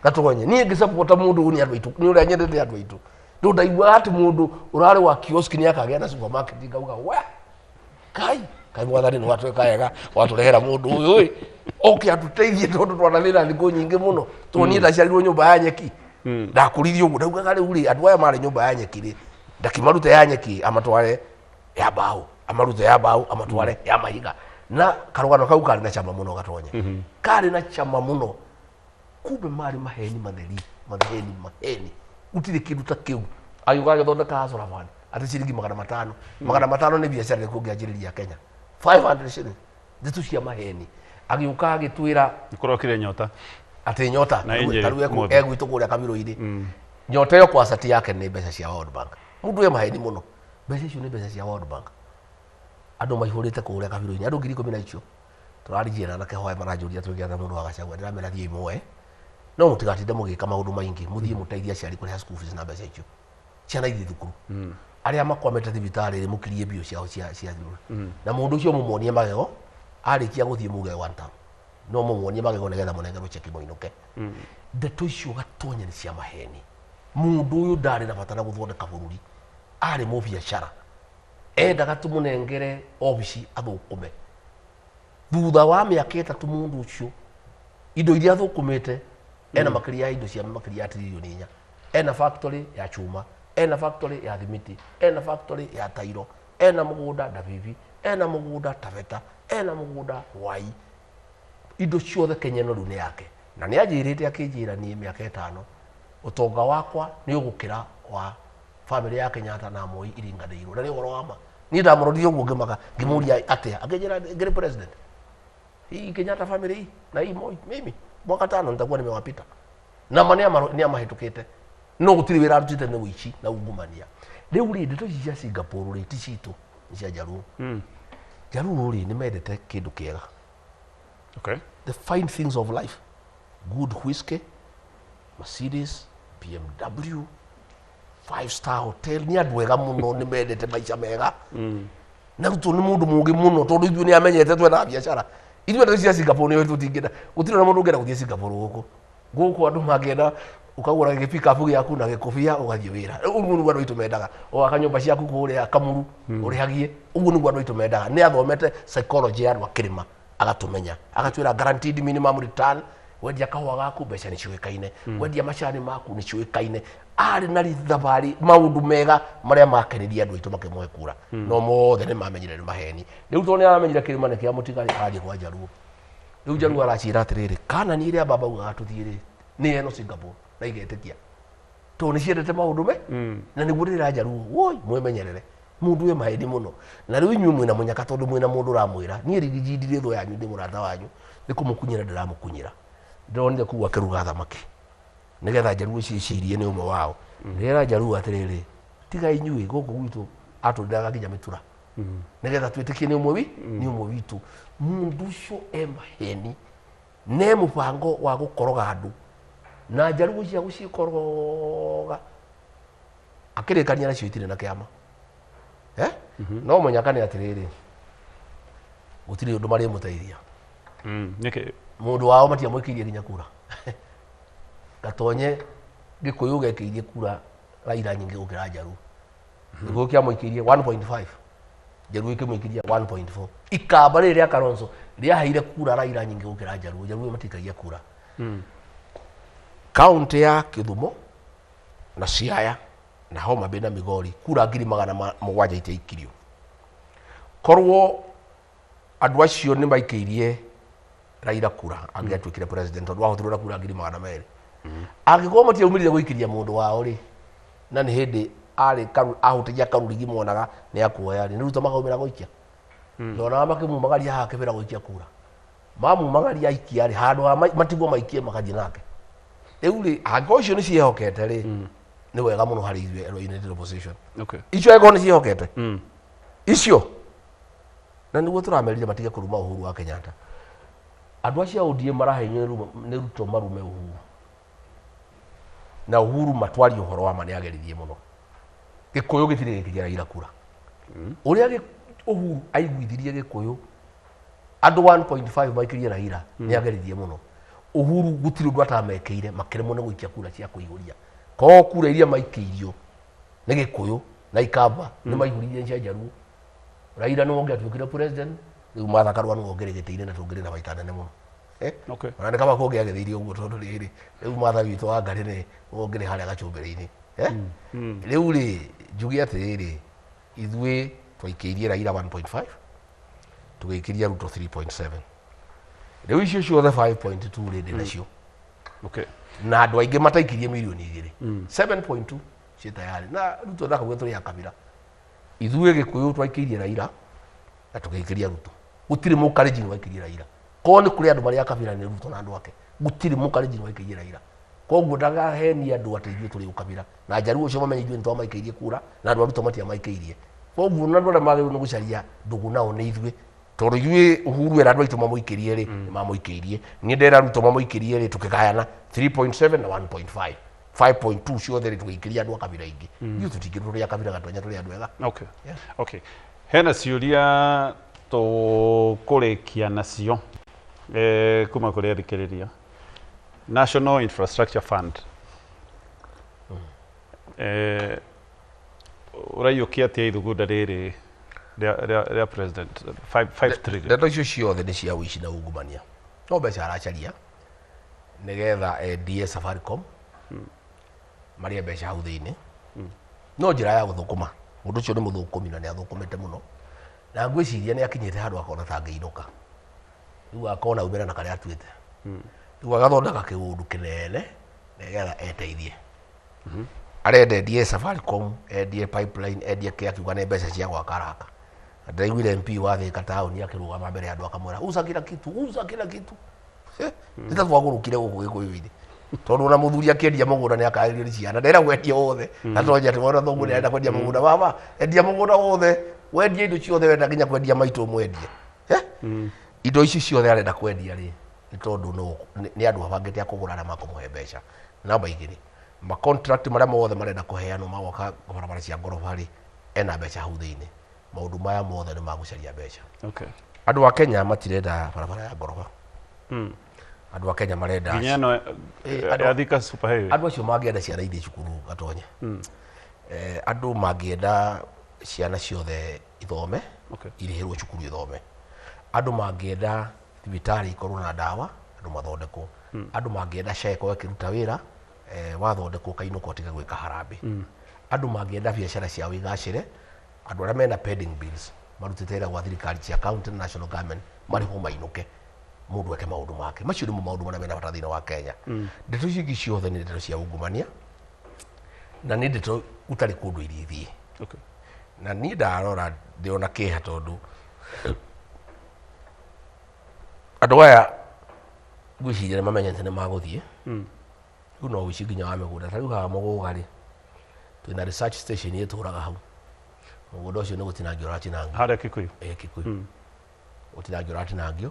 gatonye. Niĩ ngĩsapota mũndũ ũyũ nĩ andũ aitũ, nĩ ũrĩa nyendete andũ aitũ. Ndũ ndaiguaga atĩ mũndũ ũrarĩ wa kiosk nĩ akagĩa na supermarket, ngauga we. Kai kai, mwathani nĩ watwĩka wega watũrehera mũndũ ũyũ ĩ, oke atũteithie tondũ twanathĩna thikũ nyingĩ mũno, tondũ niĩ ndaciarirwo nyũmba ya nyeki, ndakũrithio ũguo. Ndaugaga rĩu rĩ, andũ aya marĩ nyũmba ya nyeki rĩ, ndakimarute ya nyeki amatware ya mbaũ, amarute ya mbaũ amatware ya mahiga. Na karũgano kau karĩ na cama mũno, gatonye karĩ na cama mũno. Kumbe marĩ maheni matheri, maheni maheni, gũtirĩ kĩndũ ta kĩu. Agĩũka agĩthondeka Hustler Fund atĩ ciringi 500, 500 nĩ biacara ĩrĩkũ ũngĩanjĩrĩria Kenya? 500 shillings, ndeto cia maheni. Agĩũka agĩtwĩra Nĩkũrokire nyota. Atĩ nyota. Na injury tarĩu mũthĩ. Egwitũ kũrĩa kabirũ-inĩ, nyota ĩyo kwa cati yake nĩ mbeca cia World Bank. Mũndũ e maheni mũno, mbeca icio nĩ mbeca cia World Bank. Andũ maihũrĩte kũrĩa kabirũ-inĩ, andũ 10,000 na icio tũraririe na anake hoya maranjũria twĩke mũndũ wa Gachagua. Ndĩramera thiĩ muoe, no mũtigatinde mũgĩka maũndũ maingĩ, mũthiĩ mũteithie aciari kũrĩha school fees na mbeca icio, ciana ithiĩ thukuru, arĩa makwamĩte thibitarĩ rĩ, mũkirie mbio ciao cia thukuru. Na mũndũ ũcio mũmuonie magego arĩkia gũthiĩ, muge one term, no mũmuonie magego nĩgetha mũnengerwo cheki mũinũke. Ndeto icio gatonya nĩ cia maheni. Mũndũ ũyũ ndarĩ na bata na gũthondeka bũrũri, arĩ mũbiacara, endaga tũmũnengere obici athũkũme. Thutha wa mĩaka 3 mũndũ ũcio indo iria athũkũmĩte ena makĩria ya indo cia makĩria ya tiririoni 4, ena factory ya chuma, ena factory ya thimiti, ena factory ya tairo, ena mũgũnda Ndabibi, ena mũgũnda Taveta, ena mũgũnda Wai. Indo ciothe Kenya ĩno rĩu nĩ yake. Na nĩ anjĩrĩte, akĩnjĩra niĩ mĩaka 5 ũtonga wakwa nĩ ũgũkĩra wa bamĩrĩ ya Kenyatta na Moi iringanĩirwo. Na nĩ ũhoro wa ma, niĩ ndamũrorire ũguo ngĩmaka, ngĩmũria atĩa, akĩnjĩra ngĩrĩ president hii Kenyatta family hii na hii Moi, mimi mwaka 5 nitakuwa nimewapita. Na ma nĩ amahĩtũkĩte, no gũtirĩ wĩra arutĩte, nĩ wĩici na ungumania. Rĩu rĩ, ndeto ici cia Singapore rĩ, ti citũ, nĩ cia Jaluo. Jaluo rĩ, nĩ mendete kĩndũ kĩega, the fine things of life, good whiskey, Mercedes, BMW, five star hotel. Nĩ andũ ega mũno, nĩ mendete maica mega. Na Ruto nĩ mũndũ mũũgĩ mũno, tondũ ithuĩ nĩ amenyete twenda biacara. Ithuĩ ndeto cia Singapore nĩ tũtingĩenda, gũtirĩ na mũndũ ũngĩenda gũthiĩ Singapore. Gũkũ andũ mangĩenda ũkagũra gĩpikabu gĩaku na gĩkobia ũgathiĩ wĩra. Ũguo nĩguo andũ aitũ mendaga. Ũgaka nyũmba ciaku kũrĩa Kamuru ũrĩhagie, ũguo nĩguo andũ aitũ mendaga. Nĩ athomete psychology ya andũ a kĩrĩma, agatũmenya, agatwĩra guaranteed minimum return. Wendia kahũa gaku mbeca nĩ ciũĩkaine, wendia macani maku nĩ ciũĩkaine. Arĩ na thabarĩ maũndũ mega marĩa makenirie andũ aitũ makĩmũhe kura, no mothe nĩ mamenyire nĩ maheni. Rĩu tondũ nĩ aramenyire kĩrĩma nĩ kĩa mũtigarĩ, arathiĩ kwa Jaluo. Rĩu Jaluo araciĩra atĩrĩrĩ, kana nĩ ĩrĩa baba augaga tũthiĩ rĩ, nĩ eno Singapore, na igetĩkia tondũ nĩ ciendete maũndũ me na nĩguo ndĩra Jaluo, woi, mwĩmenyerere mũndũ wĩ maheni mũno. Na rĩu inyuĩ mwĩna mũnyaka, tondũ mwĩna mũndũ ũramwĩra niĩ rigiji ndirĩ thũ yanyu, ndĩ mũrata wanyu, nĩ kũmũkunyĩra ndĩramũkunyĩra. Ndĩronire kũu akĩruga thamaki nĩgetha Jaluo ciĩcirie nĩ ũmwe wao. Ndĩrera Jaluo atĩrĩrĩ, tiga inyuĩ gũkũ gwitũ atũndĩraga nginya mĩtura nĩgetha twĩtĩkie nĩ ũmwe wi nĩ ũmwe witũ. Mũndũ ũcio e maheni ne mũbango wa gũkoroga andũ, na Jaluo cia gũcikoroga akĩrĩkania nacio itirĩ na kĩama, eh? No mũnyaka nĩ atĩrĩrĩ, gũtirĩ ũndũ marĩmũteithia. Nĩkĩ? Mũndũ wao matiamwĩkĩirie nginya kura. Gatonye, Gĩkũyũ gekĩirie kura Raila nyingĩ gũkĩra Njaruo. Gĩkũyũ kĩamũikĩirie 1.5, Njaruo ikĩmũikĩria 1.4. Ikamba rĩrĩ rĩa Kalonzo rĩaheire kura Raila nyingĩ gũkĩra Njaruo. Njaruo matikagia kura. Kaunti ya Kĩthumo na Siaya na Homa Bay na Migori, kura 700,000 itiaikirio. Korwo andũ acio nĩ maikĩirie Raila kura, angĩatuĩkire president, tondũ ahotirwo na kura 200,000. Angĩkorwo matiaumĩrire gũikĩria mũndũ wao rĩ, na nĩ hĩndĩ arĩ ahutagia karurigi monaga nĩ akuoya rĩ, nĩ Ruto makaumĩra gũikia. Ndonaga makĩmumagaria haha kĩbĩra gũikia kura, mamumagaria aikia rĩ, handũ ha matigwo maikie magathiĩ nake. Rĩu rĩ, angĩkorwo icio nĩ ciĩhokete rĩ, nĩ wega mũno harĩ ithuĩ United Opposition. Icio angĩkorwo nĩ ciĩhokete icio, na nĩguo tũramerire matige kũruma Uhuru wa Kenyatta. Andũ acio a ODM marahenio nĩ Ruto marume Uhuru, na Uhuru matwarie ũhoro wa ma nĩ ageririe mũno. Gĩkũyũ gĩtirĩ gĩkĩria Raila kura. Ũrĩa Uhuru aiguithirie Gĩkũyũ andũ 1.5 maikĩrie Raila, nĩ ageririe mũno Uhuru. Gũtirĩ ũndũ atamekĩire, makĩremwo nĩ gũikia kura cia kũihũria. Korwo kura iria maikĩirio nĩ Gĩkũyũ na Ikamba nĩ maihũririe cia Njaruo. Raila nĩwe ũngĩatuĩkire president, rĩu Martha Karua nĩwe ũngĩrĩ gĩtĩ-inĩ na tũngĩrĩ na baita nene mũno. Eh? Okay. Ona nĩ kaba kũngĩagĩthĩirie ũguo tondũ rĩrĩ, rĩu Martha witũ wa Ngarĩ nĩ nĩwe ũngĩrĩ harĩa gacumbĩrĩ-inĩ. Eh? Rĩu rĩ, njuge atĩrĩrĩ, ithuĩ twaikĩirie Raila 1.5, tũgĩikĩria Ruto 3.7. Rĩu icio ciothe 5.2 rĩ, ndĩ nacio. Okay. Na andũ aingĩ mataikirie mirioni igĩrĩ. 7.2 ciĩ tayari. Na Ruto ndakauga tũrĩ a kabira. Ithuĩ Gĩkũyũ twaikĩirie Raila na tũgĩikĩria Ruto. Gũtirĩ mũkalenjin waikĩirie Raila. Korwo nĩ kũrĩ andũ marĩ a kabira nĩ Ruto na andũ ake. Gũtirĩ mũkalenjin waikĩirie Raila. Koguo ndakahenie andũ atĩ ithuĩ tũrĩ ũkabira. Na Njaruo ũcio mamenye ithuĩ nĩ twamaikĩirie kura na andũ a Ruto matiamaikĩirie. Koguo na andũ arĩa magĩrĩirwo nĩ gũcaria ndũgũ nao nĩ ithuĩ. Tondũ ithuĩ Uhuru era andũ aitũ mamũikĩrie rĩ, nĩ mamũikĩirie. Niĩ ndera Ruto mamũikĩrie rĩ, tũkĩgayana 3.7 na 1.5. 5.2 ciothe rĩ, tũgĩikĩria andũ a kabira ingĩ. Ithuĩ tũtingĩrwo tũrĩ a kabira Gatonya, tũrĩ andũ ega. Okay. Yeah. Okay. Hena ciũria tũkũrĩkia nacio kuma kũrĩ athikĩrĩria. National Infrastructure Fund. Ũraiyũkia atĩa ithugunda rĩrĩ rĩa president 5 trillion? Ndeto icio ciothe nĩ cia ũici na ungumania. No mbeca aracaria nĩgetha endie Safaricom, marĩe mbeca hau thĩinĩ. No njĩra ya gũthũkũma. Mũndũ ũcio nĩ mũthũkũmi na nĩ athũkũmĩte mũno. Na ngwĩciria nĩ akinyĩte handũ akona ta angĩinũka. Rĩu akona aumĩra na karĩa atuĩte. Rĩu agathondeka kĩũndũ kĩnene nĩgetha eteithie. Arenda endie Safaricom, endie pipeline, endie kĩ, akiuga nĩ mbeca cia gwaka araka. Na ndĩraiguire MP wa Thika taũni akĩrũgama mbere ya andũ akamwĩra uza kila kitu, uza kila kitu. Nĩ ta twagũrũkire gũkũ Gĩkũyũ-inĩ. Tondũ ona mũthuri akĩendia mũgũnda nĩ akagĩrio nĩ ciana, ndera kwendia wothe. Na tonya atĩ mwana thoguo nĩ arenda kwendia mũgũnda, baba, endia mũgũnda wothe, wendie indo ciothe, wenda nginya kwendia maitũ ũmwendie. Indo ici ciothe arenda kwendia rĩ, nĩ tondũ no nĩ andũ abangĩte a kũgũra arĩa makũmũhe mbeca. Namba igĩrĩ, ma contract marĩa mothe marenda kũheanwo ma gwaka barabara cia ngoroba rĩ, ena mbeca hau thĩinĩ. Maũndũ maya mothe nĩ magũcaria mbeca. Okay. Andũ a Kenya matirenda barabara ya ngoroba. Andũ a Kenya marenda nginya ĩno ya Thika Super Highway. Andũ acio mangĩenda ciana ithiĩ cukuru Gatonye. Andũ mangĩenda ciana ciothe ithome, Okay. irĩhĩrwo cukuru ithome. Andũ mangĩenda thibitarĩ ikorwo na ndawa, andũ mathondekwo. Andũ mangĩenda SHA ĩkorwo ĩkĩruta wĩra, wathondekwo kainũka ũtige gwĩka harambee. Andũ mangĩenda biacara ciao igacĩre, andũ arĩa mena pending bills marutĩte wĩra gwa thirikari cia county na national government marĩhwo mainũke, mũndũ eke maũndũ make. Macio nĩmo maũndũ marĩa mena bata thĩinĩ wa Kenya. Ndeto icio ingĩ ciothe nĩ ndeto cia ungumania na nĩ ndeto gũtarĩ kũndũ irithiĩ. Okay. Na niĩ ndarora ndĩrona kĩeha tondũ andũ aya ngwĩciria nĩ mamenyete nĩ magũthiĩ. Rĩu no ũici nginya wa mĩgũnda. Ta rĩu haha Mũgũga rĩ, twĩna research station ĩtũraga hau. Mũgũnda ũcio nĩ gũtinangio ũratinangio. Harĩa Kikuyu? Kikuyu. Gũtinangio ũratinangio.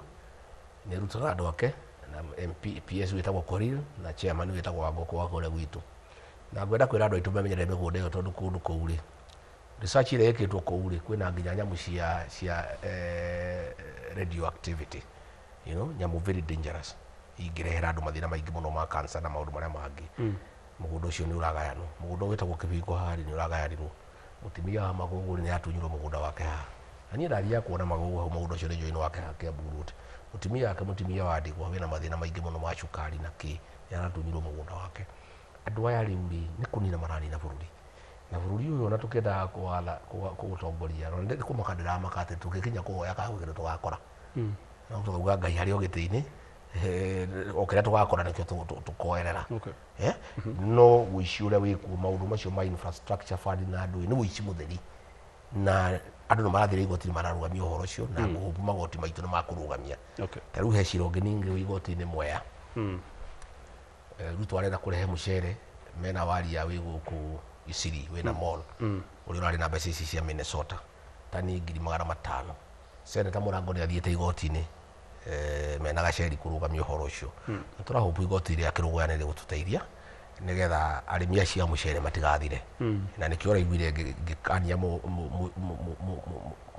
Nĩ Ruto na andũ ake, na MP, PS wĩtagwo Korir, na chairman wĩtagwo Wangũkũ wa kũrĩa gwitũ. Na ngwenda kwĩra andũ aitũ memenyerere mĩgũnda ĩyo tondũ kũndũ kũu rĩ, research ĩrĩa ĩkĩtwo kũu rĩ, kwĩna nginya nyamũ cia radioactivity. You know, nyamũ very dangerous. Ingĩrehera andũ mathĩna maingĩ mũno ma cancer na maũndũ marĩa mangĩ. Mũgũnda ũcio nĩ ũragayanwo. Mũgũnda wĩtagwo Kĩbingo haha rĩ, nĩ ũragayanirwo. Mũtumia wa Magũgũ nĩ atunyirwo mũgũnda wake haha. Na niĩ ndathiaga kuona Magũgũ hau, mũgũnda ũcio nĩ njũĩ nĩ wake haha Kiambu Road. Mũtumia wake, mũtumia wa ndigwa wĩna mathĩna maingĩ mũno ma cukari na kĩ, nĩ aratunyirwo mũgũnda wake. Andũ aya rĩu rĩ, nĩ kũnina maranina bũrũri. Na bũrũri ũyũ ona tũkĩendaga kũũtongoria, ona nĩ kũmaka ndĩramaka atĩ tũngĩkinya kũhoya kana gwĩ kĩndũ tũgakora. No tũkauga Ngai harĩ o gĩtĩ-inĩ, o kĩrĩa tũgakora nĩkĩo tũkoerera. Okay. No ũici ũrĩa wĩkuo, maũndũ macio ma infrastructure fund na andũ, nĩ ũici mũtheri. Na andũ nĩ marathire igoti-inĩ mararũgamia ũhoro ũcio, na ngũhũbu magoti maitũ nĩ makũrũgamia. Okay. Ta rĩu he cira ũngĩ ningĩ wĩ igoti-inĩ Mwea. Ruto arenda kũrehe mũcere mena waria wĩ gũkũ Isiri, wĩna mall, ũrĩa ũrarĩ na mbeca ici cia Minnesota, tani ngiri magana matano. Senator Mũrango nĩ athiĩte igoti-inĩ, mena gaceri kũrũgamia ũhoro ũcio. Na tũrahũbu igoti rĩa Kĩrũgũya nĩ rĩgũtũteithia nĩgetha arĩmi acio a mũcere matigathire. Na nĩkĩo ũraiguire ngĩkania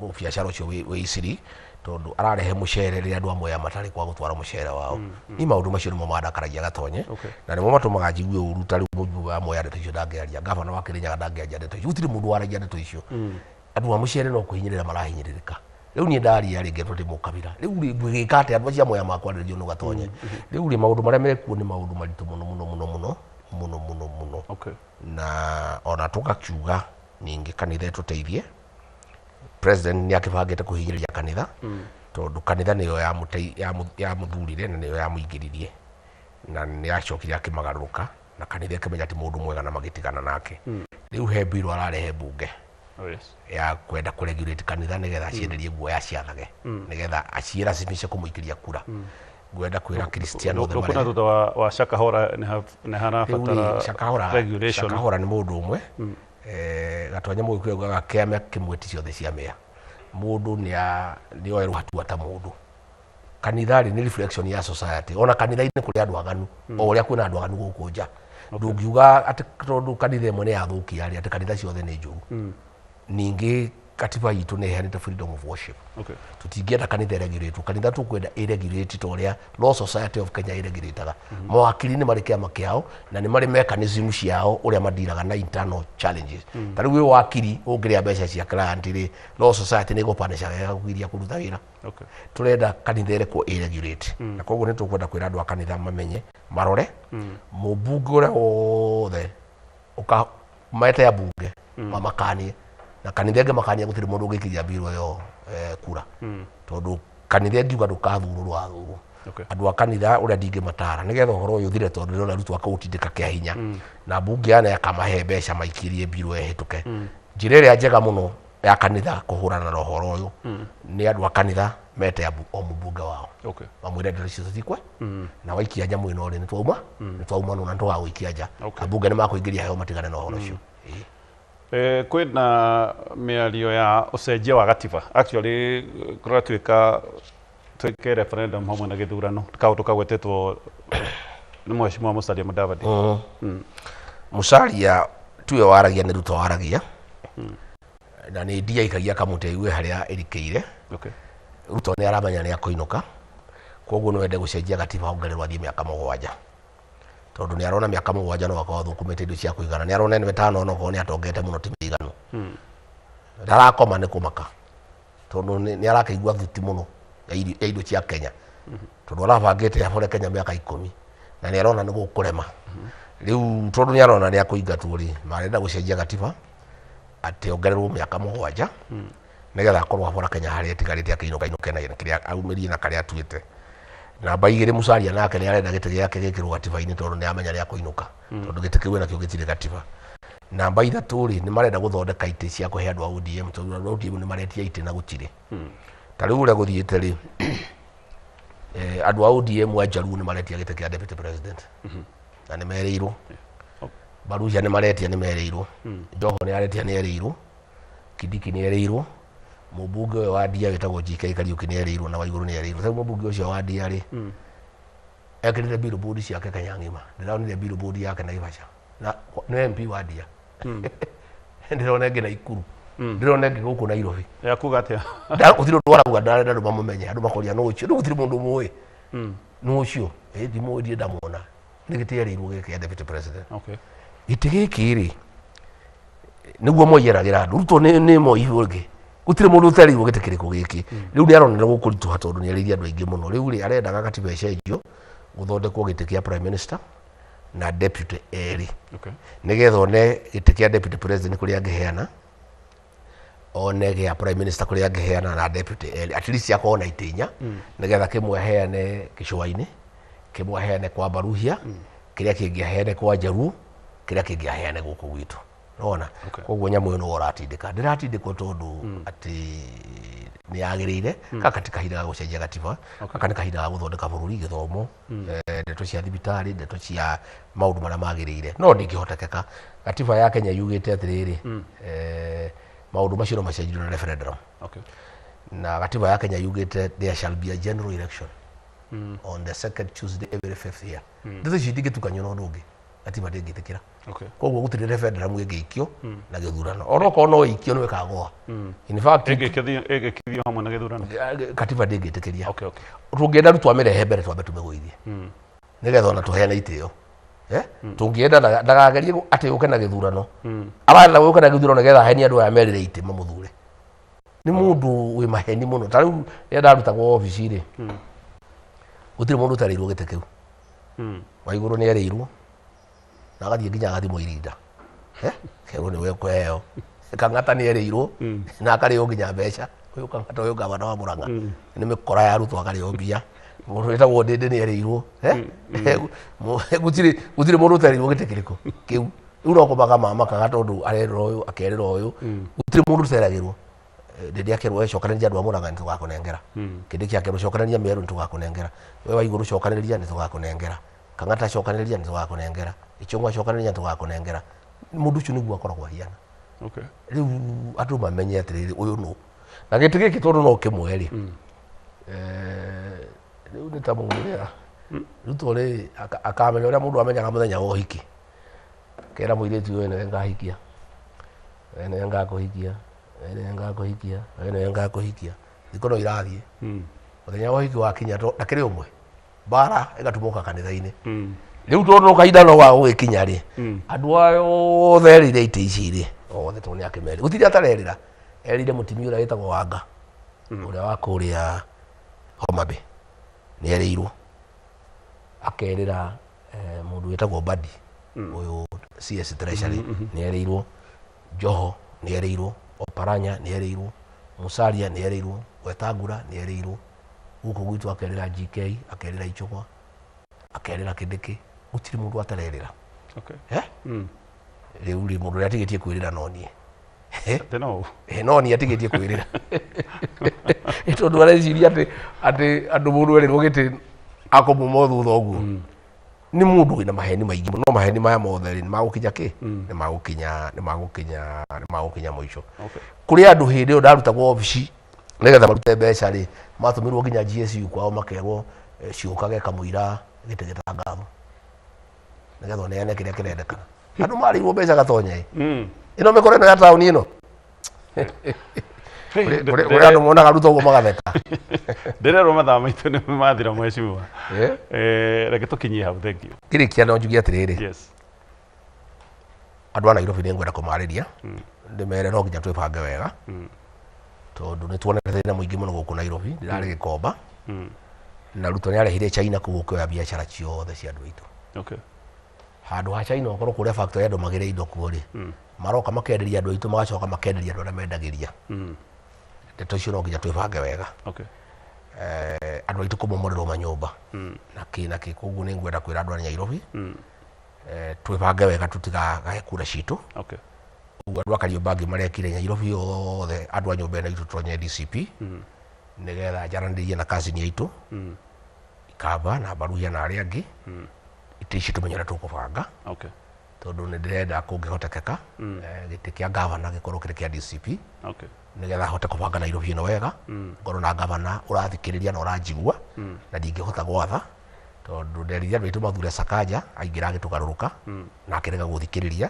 mũbiacara ũcio wĩ Isiri, tondũ ararehe mũcere rĩrĩa andũ a Mwea matarĩ kwa gũtwara mũcere wao. Ni maũndũ macio nĩmo mandakaragia Gatonye. Okay. Na nĩmo matũmaga njigue ũru. Ta rĩu mũjumbe wa Mwea ndeto icio ndangĩaria, gavana wa Kĩrĩnyaga ndangĩaria ndeto icio, gũtirĩ mũndũ waragia ndeto icio. Andũ a mũcere no kũhinyĩrĩra marahinyĩrĩrĩka. Rĩu niĩ ndaria rĩ, ngetwo ndĩ mũkabira. Rĩu rĩ, ngwĩgĩka atĩa? Andũ acio amwe aya makwarĩrĩrio nũ gatonye. Rĩu rĩ, maũndũ marĩa mekuo nĩ maũndũ maritũ mũno mũno mũno mũno mũno mũno mũno. Na ona tũgakiuga ningĩ kanitha ĩtũteithie. President nĩ akĩbangĩte kũhinyĩrĩria kanitha, tondũ kanitha nĩyo yamũthurire na nĩyo yamũingĩririe, na nĩ acokire akĩmagarũrũka na kanitha ĩkĩmenya ti mũndũ mwega na magĩtigana nake. Rĩu he mbirũ ararehe mbunge Oh, yes. ya kwenda kũregulate kanitha nĩgetha acienderie guoya aciathage, nĩgetha aciĩracimishe kũmũikĩria kura. Ngwenda kwĩra Kristiano othe Rũkũ na marehe thutha wa Shakahola nĩ Rĩu rĩ, harabatara Shakahola regulation. Shakahola nĩ mũndũ ũmwe. Gatwanya Mũgĩkũyũ augaga kĩama kĩmwe ti ciothe cia mĩa. Mũndũ nĩ oerwo hatua ta mũndũ. Kanitha rĩ, nĩ reflection ya society. Ona kanitha-inĩ kũrĩ andũ aganu, o ũrĩa kwĩna andũ aganu gũkũ nja. Ndũngiuga atĩ tondũ kanitha ĩmwe nĩ yathũkia rĩ, atĩ kanitha ciothe nĩ njũru. Ningĩ katiba itũ nĩ ĩheanĩte freedom of worship. Tũtingĩenda kanitha ĩregulatwo. Kanitha tũkwenda ĩregulate ta ũrĩa Law Society of Kenya ĩregulataga. Mawakiri nĩ marĩ kĩama kĩao na nĩ marĩ mechanism ciao ũrĩa mandiraga na internal challenges. Ta rĩu wĩ wakiri ũngĩrĩa mbeca cia client rĩ, Law Society nĩ ĩgũpanishaga ĩgakũgiria kũruta wĩra. Tũrenda kanitha ĩrekwo ĩregulate. Na koguo nĩ tũkwenda kwĩra andũ a kanitha mamenye, marore mũmbunge ũrĩa wothe ũka mete ambunge mamakanie, na kanitha ĩngĩ makania gũtirĩ mũndũ ũngĩikiria mbirũ ĩyo kura, tondũ kanitha ĩngiuga ndũkathurwo ndũgathurwo. Andũ a kanitha ũrĩa ndingĩmatara nĩgetha ũhoro ũyũ ũthire, tondũ ndĩrona Ruto akũũtindĩka kĩa hinya na mbunge yana akamahe mbeca maikirie mbirũ ĩhĩtũke. Njĩra ĩrĩa njega mũno ya kanitha kũhũrana na ũhoro ũyũ nĩ andũ a kanitha mete o mũmbunge wao, mamwĩre ndeto icio citikwe na waikia nyamũ ĩno rĩ, nĩ twauma nũ na nĩtũgagũikia nja. Ambunge nĩ makũingĩria heo matigane na ũhoro ũcio. Ĩĩ. Kwĩna mĩario ya ũcenjia wa gatiba, actually kũratuĩka twĩke referendum hamwe na gĩthurano, kaũndũ kagwetetwo nĩ Mheshimiwa Musalia Mudavadi. Musalia tiwe waragia, nĩ Ruto waragia, na nĩ ndia ikagia kamũtĩ aigue harĩa ĩrikĩire. Ruto nĩ aramenya nĩ akũinũka, koguo no ende gũcenjia gatiba ongererwo athiĩ mĩaka 7, tondũ nĩ arona mĩaka 7 no akorwo athũkũmĩte indo cia kũigana. Nĩ arona ĩno 5 onokorwo nĩ atongete mũno ti mĩiganu. Ndarakoma nĩ kũmaka, tondũ nĩ arakĩigua thuti mũno ya indo cia Kenya, tondũ arabangĩte abore Kenya mĩaka 10 na nĩ arona nĩ gũkũrema rĩu, tondũ nĩ arona nĩ akũingatwo rĩ, marenda gũcenjia gatiba atĩ ongererwo mĩaka 7 nĩgetha akorwo abora Kenya harĩa ĩtigarĩte, akĩinũka inũke na kĩrĩa aumĩrie na karĩa atuĩte. Namba 2, Musalia nake nĩ arenda gĩtĩ gĩake gĩkĩrwo gatiba-inĩ, tondũ nĩ amenya nĩ akũinũka, tondũ gĩtĩ kĩu enakĩo gĩtirĩ gatiba. Namba 3 rĩ, nĩ marenda gũthondeka itĩ cia kũhe andũ a ODM, tondũ andũ a ODM nĩ maretia itĩ na gũtirĩ. Ta rĩu ũrĩa gũthiĩte rĩ, andũ a ODM a Jaluo nĩ maretia gĩtĩ kĩa deputy president na nĩ merĩirwo. Baruhia nĩ maretia, nĩ merĩirwo. Joho nĩ aretia, nĩ erĩirwo. Kindiki nĩ erĩirwo. Mũmbunge ũyũ wa Ndia wĩtagwo GK Kariũki nĩ erĩirwo, na Waigũrũ nĩ erĩirwo. Rĩu mũmbunge ũcio wa Ndia rĩ, ekĩrĩte billboard ciake Kenya ng'ima. Ndĩronire billboard yake Naivasha na nĩ MP wa Ndia, ndĩrona ĩngĩ Naikuru, ndĩrona ĩngĩ gũkũ Nairobi. Ya kuga atĩa? Gũtirĩ ũndũ arauga, ndarenda andũ mamũmenye. Andũ makoria nũ ũcio? Rĩu gũtirĩ mũndũ mũĩ nũ ũcio. Ĩ ndimũĩ, ndirĩ ndamuona. Nĩ gĩtĩ erĩirwo gĩkĩ kĩa deputy president. Gĩtĩ gĩkĩ rĩ, nĩguo Moi eragĩra andũ. Ruto nĩ Moi ũngĩ, gũtirĩ mũndũ ũterĩirwo gĩtĩ kĩrĩkũ gĩkĩ. Rĩu nĩ arona nĩ gũkũritũha, tondũ nĩ erĩire andũ aingĩ mũno. Rĩu rĩ, arendaga gatiba ĩcenjio gũthondekwo gĩtĩ kĩa prime minister na deputy erĩ, nĩgetha one gĩtĩ kĩa deputy president kũrĩa angĩheana, one gĩa prime minister kũrĩa angĩheana na deputy erĩ, at least akorwo na itĩ inya, nĩgetha kĩmwe aheane gĩcũa-inĩ, kĩmwe aheane kwa Baruhia, kĩrĩa kĩngĩ aheane kwa Jaruo, kĩrĩa kĩngĩ aheane gũkũ gwitũ. Nona koguo nyamũ ĩno ũratindĩka ndĩratindĩkwo tondũ atĩ nĩ yagĩrĩire. Gaka ti kahinda ga gũcenjia gatiba, gaka nĩ kahinda ga gũthondeka bũrũri, gĩthomo, ndeto cia thibitarĩ, ndeto cia maũndũ marĩa magĩrĩire. No ndingĩhotekeka. Gatiba ya Kenya yugĩte atĩrĩrĩ, maũndũ macio no macenjirio na referendum. Na gatiba ya Kenya yugĩte there shall be a general election on the second Tuesday every fifth year. Ndeto icio itingĩtukanio na ũndũ ũngĩ, gatiba ndĩngĩtĩkĩra. Koguo gũtirĩ referendum ĩngĩikio na gĩthurano, onokorwo no ĩikio no ĩkagũa. In fact, Ĩngĩkithio hamwe na gĩthurano? Katiba ndĩngĩtĩkĩria. Okay. Tũngĩenda rĩu twamĩrehe mbere, twambe tũmĩgũithie nĩgetha ona tũheane itĩo. Tũngĩenda ndakagerie atĩ ũke na gĩthurano. Arenda gũka na gĩthurano nĩgetha ahenie andũ aya merĩre itĩ mamũthure. Nĩ mũndũ wĩ maheni mũno. Ta rĩu rĩrĩa ndarutagwo obici rĩ, gũtirĩ mũndũ ũtarĩirwo gĩtĩ kĩu. Waigũrũ nĩ erĩirwo na agathiĩ nginya agathimwo irinda. Kerwo nĩwe ũkũheo. Kang'ata nĩ erĩirwo na akarĩo nginya mbeca. Ũyũ Kang'ata ũyũ gavana wa Murang'a nĩ mĩkora ya arutwo akarĩo mbia. Mũndũ wĩtagwo Ndĩndĩ nĩ erĩirwo. Gũtirĩ mũndũ ũtarĩirwo gĩtĩ kĩrĩkũ kĩu. Rĩu no kũmaka mamakaga tondũ arerĩra ũyũ akerĩra ũyũ. Gũtirĩ mũndũ ũteragĩrwo. Ndĩndĩ akerwo we cokanĩrĩria andũ a Murang'a nĩ tũgakũnengera. Kĩndĩ kĩa kerwo cokanĩrĩria Meru nĩ tũgakũnengera. We Waigũrũ cokanĩrĩria nĩ tũgakũnengera. Kang'ata cokanĩrĩria nĩ tũgakũnengera. Ichung'wa cokanĩrĩria nĩ tũgakũnengera. Mũndũ ũcio nĩguo akoragwo ahiana. Rĩu andũ mamenye atĩrĩrĩ ũyũ nũ. Na gĩtĩ gĩkĩ tondũ no kĩmwe rĩ, rĩu nĩ ta mũndũ ũrĩa Ruto rĩ akamenya ũrĩa mũndũ amenyaga mũthenya wa ũhiki. Kera mũirĩtu ũyũ nĩwe ngahikia, we nĩwe ngakũhikia, we nĩwe ngakũhikia, we nĩwe ngakũhikia. Thikũ no irathiĩ. Mũthenya wa ũhiki wakinya ndakĩrĩ ũmwe. Mbara ĩgatumũka kanitha-inĩ. Rĩu tondũ kahinda no ga gũgĩkinya rĩ, andũ aya othe erĩire itĩ ici rĩ, othe tondũ nĩ akĩmerĩra. Gũtirĩ atarerĩra. Erĩire mũtumia ũrĩa wĩtagwo Wanga, ũrĩa wa kũrĩa Homa Bay. Nĩ erĩirwo. Akerĩra mũndũ wĩtagwo Mbadi, ũyũ CS Treasury, nĩ erĩirwo. Joho nĩ erĩirwo. Oparanya nĩ erĩirwo. Musalia nĩ erĩirwo. Wetangula nĩ erĩirwo. Gũkũ gwitũ akerĩra GK, akerĩra Ichung'wa, akerĩra Kindiki. Gũtirĩ mũndũ atarerĩra. Rĩu rĩ mũndũ ũrĩa atigĩtie kwĩrĩra no niĩ. Atĩ no. No niĩ atigĩtie kwĩrĩra. Tondũ areciria atĩ andũ mũndũ erĩrwo gĩtĩ akũmuma thutha ũguo. Nĩ mũndũ wĩna maheni maingĩ no maheni maya mothe rĩ nĩ magũkinya kĩ? Nĩ magũkinya, nĩ magũkinya, nĩ magũkinya mũico. Kũrĩ andũ hĩndĩ ĩyo ndarutagwo obici nĩgetha marute mbeca rĩ, matũmĩrwo nginya GSU kwao makerwo ciũkage kamũira gĩtĩ gĩtangathwo nĩgetha ũneane kĩrĩa kĩrendekana. Andũ marĩirwo mbeca gatonye. Ĩno mĩkora ĩno ya taũni ĩno. Kũrĩ andũ monaga Ruto ũguo magatheka. Ndĩrerwo mathaa maitũ nĩ mathira mheshimiwa. Reke tũkinyie hau, thank you. Ngĩrĩkia no njuge atĩrĩrĩ. Yes. Andũ a Nairobi nĩ ngwenda kũmarĩria. Ndĩmere no nginya twĩbange wega. Tondũ nĩ tuonete thĩna mũingĩ mũno gũkũ Nairobi, ndĩrarĩ Gĩkomba. Na Ruto nĩ arehire China kũu gũkĩoya biacara ciothe cia andũ aitũ. Handũ ha China ũkorwo kũrĩa factory andũ magĩre indo kuo rĩ, maroka makenderia andũ aitũ magacoka makenderia andũ arĩa mendagĩria. Ndeto icio no nginya twĩbange wega. Andũ aitũ kũmomorerwo manyũmba. Na kĩ na kĩ, koguo nĩ ngwenda kwĩra andũ a Nairobi, twĩbange wega tũtigagae kura citũ. Ũguo andũ a Kariobangi marekire Nairobi yothe andũ a nyũmba ĩno itũ tũtonye DCP. Nĩgetha njaranĩrie na cousin aitũ. Ikamba na Baruhia na arĩa angĩ. Itĩ ici tũmenye ũrĩa tũkũbanga. Tondũ nĩ ndĩrenda kũngĩhotekeka, gĩtĩ kĩa gavana gĩkorwo kĩrĩ kĩa DCP. Nĩgetha hote kũbanga Nairobi ĩno wega. Ngorwo na gavana ũrathikĩrĩria na ũranjigua. Na ndingĩhota gwatha. Tondũ nderire andũ aitũ mathure Sakaja, aingĩra agĩtũgarũrũka. Na akĩrega gũthikĩrĩria,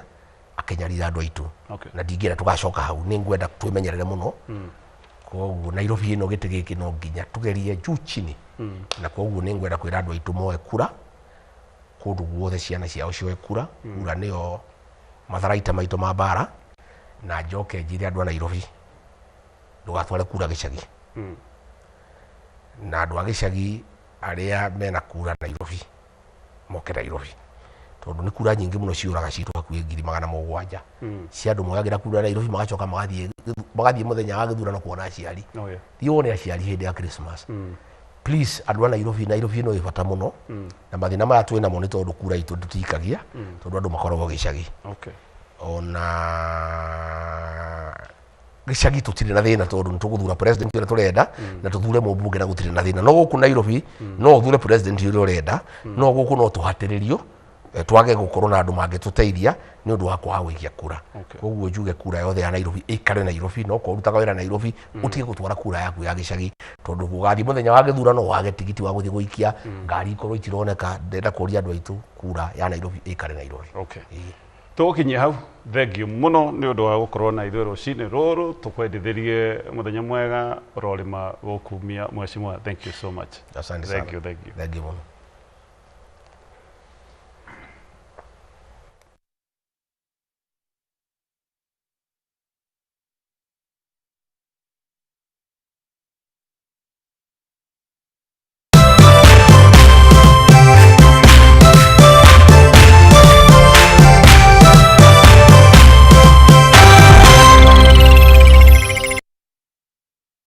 akĩnyarira andũ aitũ. Na ndingĩenda tũgacoka hau, nĩ ngwenda twĩmenyerere mũno. Koguo Nairobi ĩno gĩtĩ gĩkĩ no nginya tũgerie juu chini. Na koguo nĩ ngwenda kwĩra andũ aitũ moe kura. Kũndũ guothe ciana ciao cioe kura. Kura nĩyo matharaita maitũ ma mbara. Na njoke njĩre andũ a Nairobi, ndũgatware kura gĩcagi. Na andũ a gĩcagi arĩa mena kura Nairobi, moke Nairobi. Tondũ nĩ kura nyingĩ mũno ciũraga citũ hakuhĩ 700,000. Cia andũ moyagĩra kura Nairobi magacoka magathiĩ mũthenya wa gĩthurano kuona aciari. Thiĩ wone aciari hĩndĩ ya Christmas. Please andũ a Nairobi, Nairobi ĩno ĩ bata mũno. Na mathĩna maya twĩ namo nĩ tondũ kura itũ tũtikagia, tondũ andũ makoragwo gĩcagi. Ona gĩcagi tũtirĩ na thĩna tondũ nĩ tũgũthura president ũrĩa tũrenda na tũthure mũmbunge na gũtirĩ na thĩna. No gũkũ Nairobi no ũthure president ũrĩa ũrenda, no gũkũ no tũhatĩrĩrio twage gũkorwo na andũ mangĩtũteithia nĩ ũndũ wa kwaga gũikia kura. Koguo njuge kura yothe ya Nairobi ĩikare Nairobi, no korwo ũrutaga wĩra Nairobi ũtige gũtwara kura yaku ya gĩcagi, tondũ gũgathiĩ mũthenya wa gĩthurano wage tigiti wa gũthiĩ gũikia, ngari ikorwo itironeka. Ndĩrenda kũria andũ aitũ kura ya Nairobi ĩikare Nairobi. Tũgũkinyia hau, thank you mũno nĩ ũndũ wa gũkorwo na ithuĩ rũcinĩ rũrũ, tũkwendithĩrie mũthenya mwega ũrorĩma gũkumia mheshimiwa. Thank you so much. Asante sana. Thank you, thank you. Thank you mũno.